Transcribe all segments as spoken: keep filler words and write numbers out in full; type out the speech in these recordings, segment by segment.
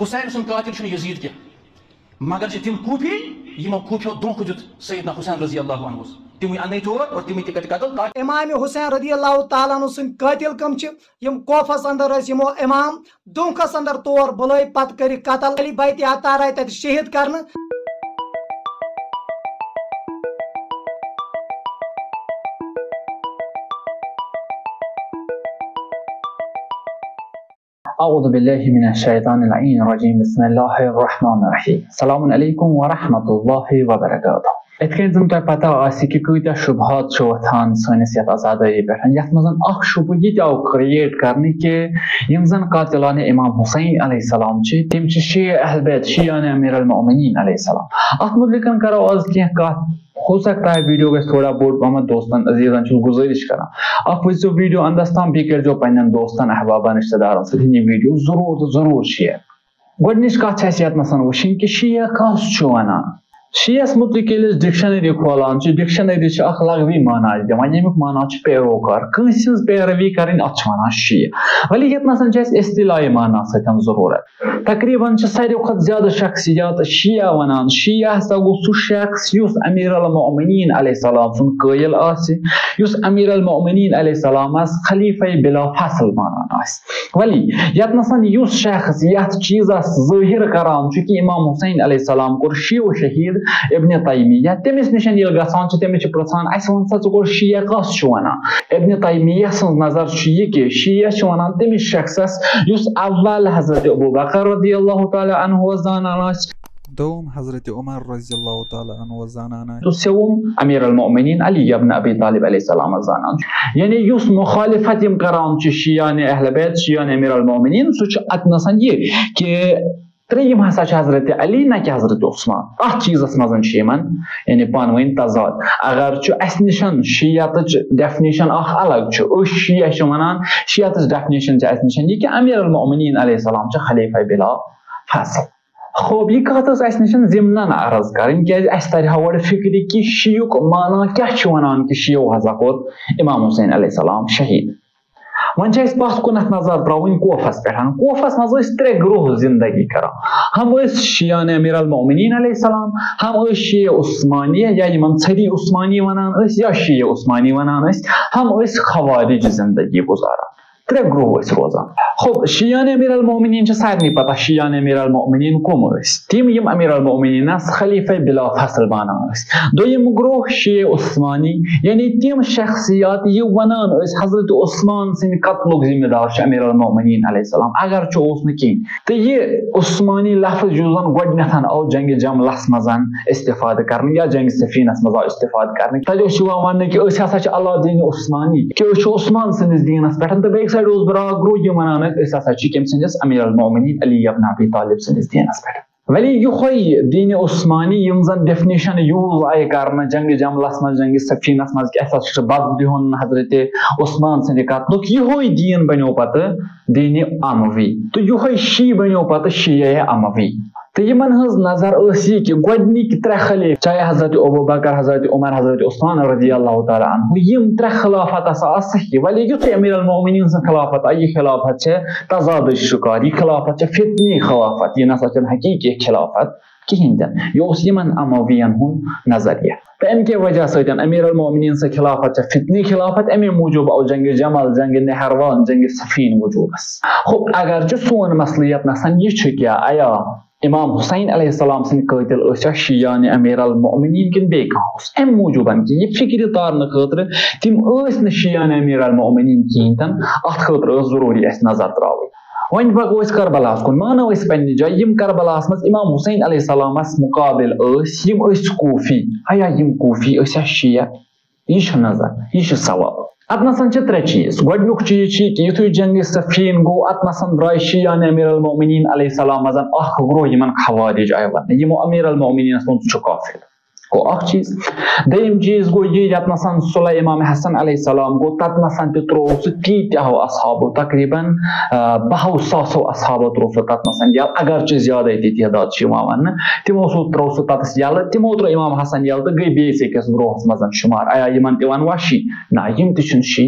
حسین سُنٛد قاتل چھُنہٕ یزید کینٛہہ، مگر چھِ تِم کوٗفی، یِمو کوٗفیو دھوکہٕ دیُت سیدنا حسین رضی اللہ عنہس۔ تِمٕے اَننَے تور اور تِمٕے تہِ کَتہِ قتل، تاکہِ امام حسین رضی اللہ تعالیٰ عنہ سٕنٛدۍ قٲتِل کم چھِ؟ یِم کوفس اندر ٲسۍ، یِمو امام دھوکس اندر تور بُلٲے، پتہٕ کٔرِکھ قتل۔ علی بیت عطا آے تتہِ شہید کرنہٕ۔ أعوذ بالله من الشيطان اللعين الرجيم. بسم الله الرحمن الرحيم. السلام عليكم ورحمة الله وبركاته. یِتھ کٔنۍ زَن تۄہہِ پَتہ آسہِ کہِ کۭتیٛاہ شُبہات چھِ وۄتھان سٲنِس یَتھ عزادٲری پٮ۪ٹھ، یَتھ منٛز اَکھ شُبہٕ یہِ تہِ آو create کرنہٕ کہِ یِم زَن قاتلانِ امام حسین علیہ السلام چھِ، تِم چھِ شیعہ اہل بیت، شیعانِ امیر المؤمنین علیہ السلام۔ اَتھ مُتعلِق کَرو آز کینٛہہ کَتھ۔ ہو سکتا ہے video گژھِ تھوڑا بوٚڑ پَہمَتھ، دوستَن عزیٖزَن چھُس گُزٲرِش کران، اَکھ وٕچھزیو video اَنٛدَس تام، بیٚیہِ کٔرۍزیو پنٛنٮ۪ن دوستَن احبابَن رِشتہٕ دارَن سۭتۍ یہِ video ضروٗر تہٕ ضروٗر share۔ گۄڈٕنِچ کَتھ چھِ اَسہِ یَتھ نَسَن وٕچھِنۍ کہِ شیعہ کَس چھُ وَنان۔ شیعس مُتعلِق ییٚلہِ أسۍ dictionary کھولان چھِ، dictionary چھِ اَکھ لغوی معنی دِوان، ییٚمیُک معنی چھُ پیروکار، کٲنٛسہِ ہٕنٛز پیروی کَرٕنۍ، اَتھ چھِ وَنان شیعہ۔ ولی یَتھ نَسَن چھِ اَسہِ اصطلاحی معنی سۭتۍ ضروٗرت۔ تقریباً چھِ ساروی کھۄتہٕ زیادٕ شخصیات شیعہ وَنان۔ شیعہ ہسا گوٚو سُہ شخص یُس امیر المؤمنین علیہ السلام سُنٛد قٲیل آسہِ، یُس امیر المؤمنین علیہ السلامس خلیفہ بلا فصل مانان آسہِ۔ ولی یتھ نسن یُس شخص یتھ چیزس ظٲہر کران چھُ کہِ امام حسین علیہ السلام کوٚر شیعو شہید ابن تیمیہ، تٔمِس نِش ییٚلہِ گژھان چھِ، تٔمِس چھِ پرژھان، اسہِ وَن سا، ژٕ کوٚر شیعہ کس چھُ ونان؟ ابن تیمیہ سٕنٛز نظر چھُ یہِ کہِ شیعہ چھِ ونان تٔمِس شخصس یُس اول حضرت ابو بکر رضی اللہ تعالیٰ عنہ زانان آسہِ، دوم حضرت عمر رضی اللہ تعالیٰ عنہ زانان آسہِ، تہٕ سیوم امیر المؤمنین علی ابن ابی طالب علیہ السلام زانان چھُ۔ یعنی یُس مخالفت یِم کران چھِ شیعانِ اہل بیت، شیعانِ امیر المؤمنین، سُہ چھُ اتنَسن یہِ کہِ ترٛیٚیِم ہسا چھُ حضرت علی، نہ کہِ حضرت عثمان۔ اتھ چیٖزس منٛز چھُ یِمن یعنی پانہٕ ؤنۍ تضاد۔ اگر چھُ اسہِ نِش شیعتٕچ definition اکھ الگ چھُ، أسۍ شیعہ چھِ ونان، شیعتٕچ definition چھِ اسہِ نِش یہِ کہِ امیر المؤمنین علیہ السلام چھِ خلیفہ بلا فصل۔ خوب، یہِ کتھ ٲس اسہِ نِش ضمنن عرض کرٕنۍ، کیازِ اسہِ ترِ ہا گۄڈٕ فکرِ کہِ شیعُک معنی کیاہ چھُ ونان کہِ شیعو ہسا کوٚر امام حسین علیہ السلام شہید۔ وۄنۍ چھِ اَسہِ پَتھ کُنَتھ نظر ترٛاوٕنۍ کوفَس پٮ۪ٹھ۔ کوفَس منٛز ٲسۍ ترٛےٚ گروہ زندگی کران۔ ہم ٲسۍ شیعانِ امیر المؤمنین علیہ السلام، ہم ٲسۍ شیعہ عثمانیہ یا یِمن ژھٔری عثمانی وَنان ٲسۍ یا شیعہ عثمانی وَنان ٲسۍ، ہم ٲسۍ خوارج زندگی گُزاران۔ ترٛےٚ گروہ ٲسۍ روزان۔ خب، شیعانِ امیر المؤمنین چھِ سارنٕے پتہ، شیعانِ امیر المؤمنین کم ٲسۍ؟ تِم یِم امیر المؤمنینس خلیفہ بلا فصل مانان ٲسۍ۔ دوٚیِم گروہ شیعہ عثمانی، یعنی تِم شخصیات یہِ ونان ٲسۍ حضرت عثمان سٕنٛدِ قتلُک ذمہ دار چھُ امیر المؤمنین علیہ السلام، اگر چھُ اوس نہٕ کِہیٖنۍ۔ تہٕ یہِ عثمانی لفظ یُس زن گۄڈٕنیتھ آو جنگِ جملس منٛز استفادٕ کرنہٕ یا جنگِ صفینس منٛز آو استفادٕ کرنہٕ، تتہِ اوس یِوان وننہٕ کہِ أسۍ ہسا چھِ علی دین عثمانی، کہِ أسۍ چھِ عثمان سٕنٛدِس دینس پٮ۪ٹھ۔ تہٕ بیٚکہِ سایڈٕ اوس بیٛاکھ گروہ یِم ونان ٲسۍ أسۍ ہسا چھِ کٔمۍ سٕنٛدِس؟ امیر المؤمنین علی ابن ابی طالب سٕنٛدِس دینس پٮ۪ٹھ۔ ولی یُہے دین عثمانی یِم زن definition use آیہِ کرنہٕ جنگِ جملس منٛز، جنگِ صفینس منٛز، کہِ اسہِ ہسا چھُ بدلہٕ دیُن حضرت عثمان سٕنٛدِ قتلُک، یُہے دین بنیو پتہٕ دین اموی۔ تہٕ یُہے شی بنیو پتہٕ شیعہ اموی۔ تہٕ یِمن ہٕنٛز نظر ٲس یہِ کہِ گۄڈٕنِکۍ ترٛےٚ خلیفہٕ، چاہے حضرت ابو بکر، حضرت عمر، حضرت عثمان رضی اللہ تعالیٰ عنہ، یِم ترٛےٚ خلافت ہسا آسہٕ صحیح۔ ولی یُتھُے امیر المؤمنین سٕنٛز خلافت آیہِ، یہِ خلافت چھےٚ تضادٕچ شکار، یہِ خلافت چھےٚ فتنی خلافت، یہِ نسا چھنہٕ حقیقی خلافت کِہیٖنۍ تہِ نہٕ۔ یہِ اوس یِمن اموین ہُنٛد نظریہ۔ تہٕ امہِ کہِ وجہ سۭتۍ امیر المؤمنین سٕنٛز خلافت چھےٚ فتنی خلافت، امی موٗجوٗب آو جنگِ جمل، جنگِ نہروان، جنگِ صفین وجوٗدس۔ خب، اگر چھُ سون مسلہٕ یتھ نسن یہِ چھُ کیٛاہ، ایا امام حسین علیہ السلام سٕنٛدۍ قٲتل ٲسیا شیعانِ امیر المؤمنین کِنہٕ بیٚیہِ کانٛہہ اوس؟ امہِ موٗجوٗبن کہِ یہِ فکرِ تارنہٕ خٲطرٕ تِم ٲسۍ نہٕ شیعانِ امیر المؤمنین کِہیٖنۍ تہِ نہٕ، اتھ خٲطرٕ ٲس ضروٗری اسہِ نظر ترٛاوٕنۍ۔ وۄنۍ پکو أسۍ کربلاہس کُن۔ مانو أسۍ پننہِ جایہِ، یِم کربلاہس منٛز امام حسین علیہ السلامس مقابل ٲسۍ، یِم ٲسۍ کوفی۔ ایا یِم کوفی ٲسیا شیعہ؟ یہِ چھُ نظر، یہِ چھُ سوال۔ اتھ نسن چھِ ترٛےٚ چیٖز۔ گۄڈٕنیُک چیٖز چھُ یہِ کہِ یُتھُے جنگِ صفین گوٚو، اتھ نسن درٛاے شیعانِ امیر المؤمنین علیہ السلام منٛز اکھ گروہ، یِمن خوارج آیہِ وننہٕ، یِمو امیر المؤمنینس ووٚن، "ژٕ چھُکھ کافر۔" گوٚو اکھ چیٖز۔ دوٚیِم چیٖز گوٚو یہِ، یتھ نسن صلح امام حسن علیہ السلام گوٚو، تتھ نسن تہِ ترٛوو سُہ کیٖتیاہو اصحابو، تقریباً، آ، بہو ساسو اصحابو ترٛوو سُہ تتھ نسن یلہٕ، اگرچہِ زیادے تہِ تعداد چھِ یِوان وننہٕ۔ تِمو سُہ ترٛوو سُہ تتس یلہٕ، تِمو ترٛوو امام حسن یلہٕ تہٕ گٔے بیٚیِس أکِس گروہس منٛز شُمار۔ ایا یِمن تہِ ونوا شی؟ نہ، یِم تہِ چھِنہٕ شی۔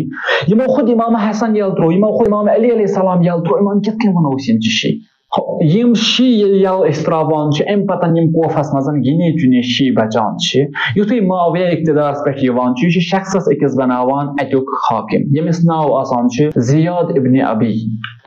یِمو خود امام حسن یلہٕ ترٛوو، یِمو خود امام علی علیہ السلام یلہٕ ترٛوو، یِمن کِتھ کٔنۍ ونو أسۍ یِم چھِ شی؟ یِم شی ییٚلہِ یَلہٕ أسۍ ترٛاوان چھِ، اَمہِ پَتَن یِم کوفَس منٛز گِنے چُنے شی بَچان چھِ، یُتھُے معاویہ اقتدارَس پٮ۪ٹھ یِوان چھُ، یہِ چھُ شخصَس أکِس بَناوان اَتیُک حاکم، ییٚمِس ناو آسان چھُ زیاد ابن ابی۔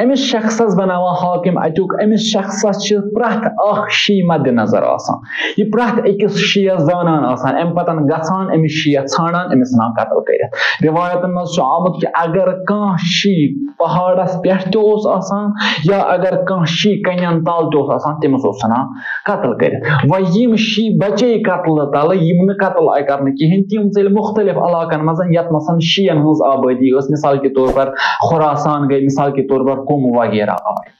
أمِس شخصَس بَناوان حاکم اَتیُک، أمِس شخصَس چھِ پرٛٮ۪تھ اَکھ شی مَدِ نظر آسان۔ یہِ پرٛٮ۪تھ أکِس شیعہ زانان آسان، اَمہِ پَتَن گژھان أمِس شیعہ ژھانٛڈان، أمِس ژھٕنان قتل کٔرِتھ۔ رِوایتَن منٛز چھُ آمُت کہِ اگر کانٛہہ شی پہاڑَس پٮ۪ٹھ تہِ اوس آسان یا اگر کانٛہہ شی کَنٮ۪ن تَل تہِ اوس آسان، تٔمِس اوس ژھٕنان قتل کٔرِتھ۔ وۄنۍ یِم شی بَچے قتلہٕ تَلہٕ، یِم نہٕ قتل آیہِ کرنہٕ کِہیٖنۍ، تِم ژٔلۍ مُختلف علاقَن منٛز، یَتھ منٛز شیعن ہٕنٛز آبٲدی ٲس، مثال کے طور پر خُراسان گٔے، مثال کے طور پر قم وغیرہ آے۔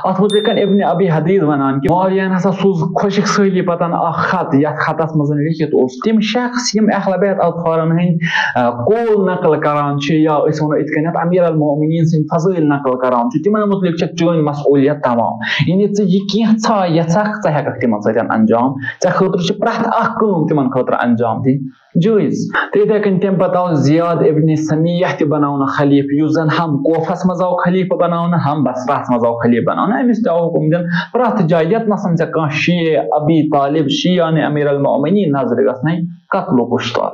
اتھ متعلق ابن ابی حدیث ونان کہ معاویہ ہن ہسا سوز خۄشک سٲلی پتن اکھ خط، یتھ خطس منٛز لیکھِتھ اوس، تِم شخص یِم اہل بیت اطہارن ہٕنٛدۍ، آ، قول نقل کران چھِ، یا أسۍ ونو یِتھ کٔنٮ۪تھ امیر المومنین سٕنٛدۍ فضٲیل نقل کران چھِ، تِمن متعلق چھِ چٲنۍ مسئولیت تمام۔ یعنی ژٕ یہِ کینٛژھا یژھکھ، ژٕ ہٮ۪ککھ تِمن سۭتۍ انجام، ژےٚ خٲطرٕ چھِ پرٛٮ۪تھ اکھ کٲم تِمن خٲطرٕ انجام دِنۍ۔ جٲیز۔ تہٕ یِتھے کٔنۍ تَمہِ پتہٕ آو زیاد ابن سمیہ تہِ بناونہٕ خلیفہٕ، یُس زن ہم کوفس منٛز آو خلیفہٕ بناونہٕ، ہم بصرہس منٛز آو خلیفہٕ بناونہٕ۔ أمِس تہِ آو حُکم دِنہٕ، پرٛٮ۪تھ جایہِ یتھ نسن ژےٚ کانٛہہ شیعہ ابی طالب، شیعہ امیر المؤمنین نظرِ گژھنَے، قتل و کشتار۔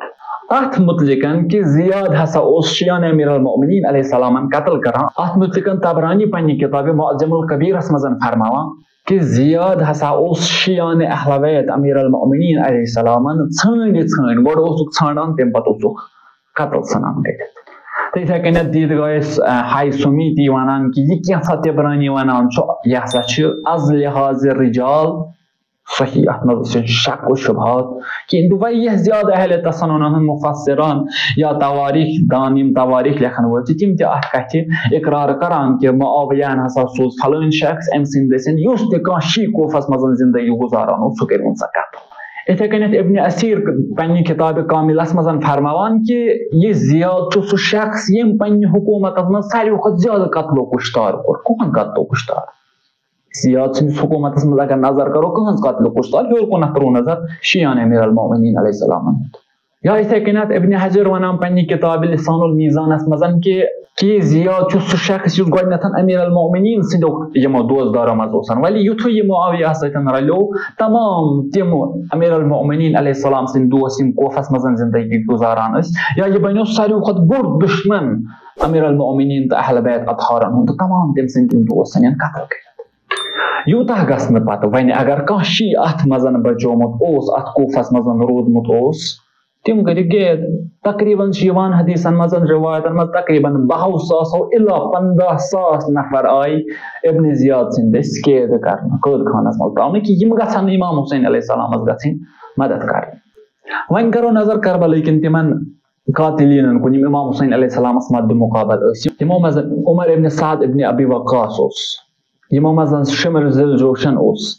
اتھ متعلقن کہِ زیاد ہسا اوس شیعہ امیر المؤمنین علیہ السلامن قتل کران، اتھ متعلقن طبرانی پننہِ کتابہِ معجم الکبیرس منٛز فرماوان، کہ زیاد ہسا اوس شیعہ اہل بیت امیر المؤمنین علیہ السلامن ژھٲنٛڈِ ژھٲنٛڈ، گۄڈٕ اوسُکھ ژھانڈان، تمہِ پتہٕ اوسُکھ قتل ژھٕنان کٔرِتھ۔ تہٕ یِتھے کٔنٮ۪تھ دِتھ گوٚو اَسہِ، آ، ہاے سُمی تہِ ونان کہ یہِ کینٛژھا طبرانی ونان چھُ، یہِ ہسا چھُ از لحاظ رجال صحیح، اتھ منٛز چھِ شک و شبہات کینٛہہ۔ تہٕ واریاہ زیادٕ اہل تسنن ہٕنٛدۍ مفسران یا تواریخ دان، یِم تواریخ لیکھن وٲلۍ چھِ، تِم تہِ اتھ کتھِ اقرار کران کہ معاویہ ہن ہسا سوز فلٲنۍ شخص أمۍ سٕنٛدۍ دٔسۍ، یُس تہِ کانٛہہ شی کوفس منٛز زندگی گُزاران اوس، سُہ کٔرِوُن سا قتل۔ یِتھے کٔنٮ۪تھ ابن اسیر پننہِ کتابہِ کاملس منٛز فرماوان کہ یہِ زیاد چھُ سُہ شخص، ییٚمۍ پننہِ حکومتس منٛز ساروی کھۄتہٕ زیادٕ قتل و کشتار کوٚر۔ کٕہٕنٛد قتل و کشتار؟ زیاد سٕنٛدِس حکومتس منٛز اگر نظر کرو، کٕہٕنٛز قتل و کشتار؟ ہیوٚر کُنتھ ترٛوو نظر، شیعہ امیر المؤمنین علیہ السلامن ہُنٛد۔ یا یِتھے کٔنٮ۪تھ ابن حجر ونان پننہِ کتابہِ لسان المیزانس منٛز کہ، کہ زیاد چھُ سُہ شخص یُس گۄڈٕنٮ۪تھ امیر المؤمنین سٕنٛدیو یِمو دوستدارو منٛز اوس۔ ولی یُتھُے یہِ معاویہ سۭتۍ رلیو، تمام تِم امیر المؤمنین علیہ السلام سٕنٛدۍ دوست یِم کوفس منٛز زندگی گُزاران ٲسۍ، یا یہِ بنیو ساروی کھۄتہٕ بوٚڑ دشمن امیر المؤمنین تہٕ اہل بیت اطہارن ہُنٛد، تہٕ تمام تٔمۍ سٕنٛدۍ تِم دوست ژھٕنن قتل کٔرِتھ۔ یوٗتاہ گژھنہٕ پتہٕ وۄنۍ اگر کانٛہہ شی اتھ منٛز بچومُت اوس، اتھ کوفس منٛز روٗدمُت اوس، تِم کٔرِکھ قید۔ تقریباً چھِ یِوان حدیثن منٛز، روایتن منٛز، تقریباً بَہو ساسو الا پنٛداہ ساس نفر آیہِ ابن زیاد سٕنٛدِ دٔسۍ قید کرنہٕ، قٲد خانس منٛز ترٛاونہٕ، کہِ یِم گژھن نہٕ امام حسین علیہ السلامس گژھٕنۍ مدد کرنہِ۔ وۄنۍ کرو نظر کربلہٕ کٮ۪ن تِمن قاتلینن کُن، یِم امام حسین علیہ السلامس مد مقابل ٲسۍ۔ تِمو منٛز عمر ابن سعد ابن ابی وقاص اوس، یِمو منٛز شمر ذی الجوشن اوس،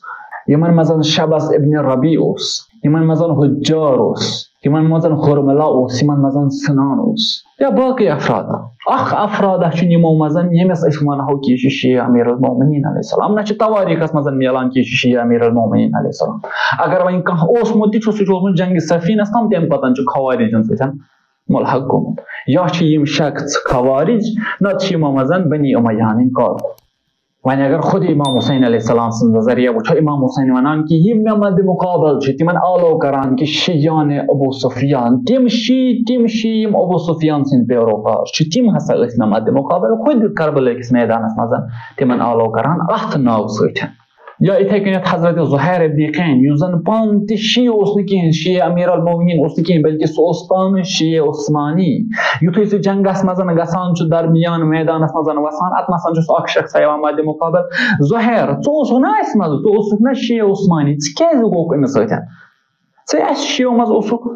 یِمن منٛز شبس ابن ربیع اوس، یِمن منٛز حجار اوس، یِمن منٛز حرملہ اوس، یِمن منٛز سنان اوس، یا باقٕے افراد۔ اکھ افراد چھُ یِمو منٛز، ییٚمِس أسۍ ونہو کہِ یہِ چھُ شیعہ امیر المومنین علیہ السلام، نہ چھُ تواریخس منٛز میلان کہِ یہِ چھُ شیعہ امیر المومنین علیہ السلام۔ اگر وۄنۍ کانٛہہ اوسمُت تہِ چھُ، سُہ چھُ اوسمُت جنگ صفینس تام، تمہِ پتہٕ چھُ خوارجن سۭتۍ ملحق گوٚمُت۔ یا چھِ یِم شخص خوارج، نتہٕ چھِ یِمو منٛز بنی امیہ ہن ہٕنٛدۍ کار۔ وۄنۍ اگر خود امام حسین علیہ السلام سٕنٛز نظریہ وٕچھو، امام حسین ونان کہِ یِم مےٚ مد مقابل چھِ، تِمن آلو کران کہِ شیعان ابو سفیان، تِم شی، تِم شی یِم ابو سفیان سٕنٛدۍ پیروکار چھِ، تِم ہسا ٲسۍ مےٚ مد مقابل خود کربلہ کِس میدانس منٛز تِمن آلو کران اتھ ناوٕ سۭتۍ۔ یا یِتھے کٔنٮ۪تھ حضرت زہیر ابن قین، یُس زن پانہٕ تہِ شیعہ اوس نہٕ کِہینۍ، شیعہ امیر المومنین اوس نہٕ کِہینۍ، بلکہِ سُہ اوس پانہٕ شیعہ عثمانی۔ یُتھُے سُہ جنگس منٛز گژھان چھُ، درمیان میدانس منٛز وسان، اتھ نسا چھُ سُہ اکھ شخص یِوان مدِ مقابل۔ زہیر، ژٕ اوسُکھ نہ اسہِ منٛز، ژٕ اوسُکھ نہ شیعہ عثمانی، ژٕ کیازِ گوٚکھ أمِس سۭتۍ؟ ژٕ اسہِ شیعو منٛز اوسُکھ،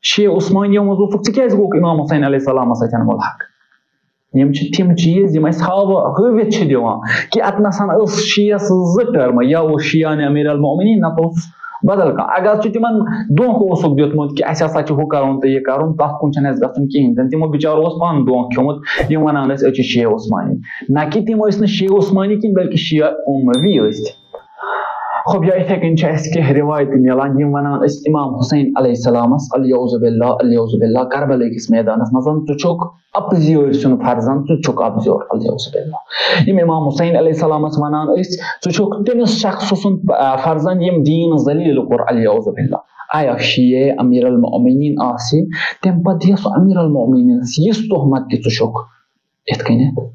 شیعہ عثمانیو منٛز اوسُکھ، ژٕ کیازِ گوٚکھ امام حسین علیہ السلامس سۭتۍ ملحق؟ یِم چھِ تِم چیٖز یِم اَسہِ ہاوٕ-، ہٲوِتھ چھِ دِوان کہِ اَتہِ نَسَن ٲس شیعہ سٕنٛز زٕ ٹٔرمہٕ، یا اوس شیعہ نے امیر المومنین، نَتہٕ اوس بدل کانٛہہ۔ اگر چھُ تِمَن دھوکہٕ اوسُکھ دیُتمُت کہِ اَسہِ ہسا چھُ ہُہ کَرُن تہٕ یہِ کَرُن، تَتھ کُن چھُنہٕ اَسہِ گژھُن کِہیٖنۍ تہِ نہٕ۔ تِمو بِچارو اوس پانہٕ دھوکہٕ کھیوٚمُت، یِم وَنان ٲسۍ أسۍ چھِ شیعہ عثمانی، نہ کہِ تِم ٲسۍ نہٕ شیعہ عثمانی کِہیٖنۍ، بلکہِ شیعہ اموی ٲسۍ تِم۔ خۄب یا یِتھے کٔنۍ چھِ اَسہِ کینٛہہ رِوایتہٕ مِلان، یِم وَنان ٲسۍ اِمام حُسین علیہ السلامَس، الیعوذ باللہ، الیعوذ باللہ، کربلہٕ کِس مٲدانَس منٛز، ژٕ چھُکھ اَپزیٲرۍ سُنٛد فرزند، ژٕ چھُکھ اَپزیور، الیعوذ باللہ۔ یِم اِمام حُسین علیہ السلامَس وَنان ٲسۍ، ژٕ چھُکھ تٔمِس شخصہٕ سُنٛد، آ، فرزند، ییٚمۍ دیٖن ذلیل کوٚر، الیعوذ باللہ۔ آیا شیعہ امیر المؤمنین آسہِ، تَمہِ پتہٕ دِیَس سُہ امیر المؤمنینس یِژھ تہمت کہِ ژٕ چھُکھ یِتھ کٔنٮ۪تھ؟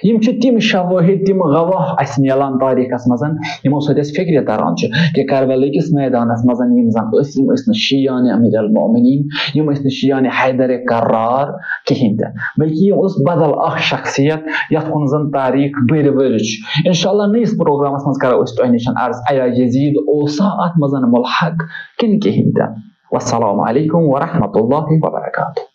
یِم چھِ تِم شوٲہد، تِم گواہ اَسہِ میلان تٲریٖخَس منٛز، یِمو سۭتۍ اَسہِ فِکرِ تران چھُ کہِ کربلہٕ کِس مٲدانَس منٛز یِم زَن ٲسۍ، یِم ٲسۍ نہٕ شیعہ امیر المؤمنین، یِم ٲسۍ نہٕ شیعہ حیدر کرار کِہیٖنۍ تہِ، بلکہِ یِم ٲس بدل اکھ شخصیت، یَتھ کُن زَن تٲریٖخ بٔرۍ بٔرۍ چھُ۔ انشاءاللہ نٔیِس پروگرامَس منٛز کرو أسۍ تۄہہِ نِش عرض، ایا یزید اوسا اَتھ منٛز ملحق کِنہٕ کِہیٖنۍ تہِ۔ والسلام علیکم ورحمۃ اللہ وبرکاتہ۔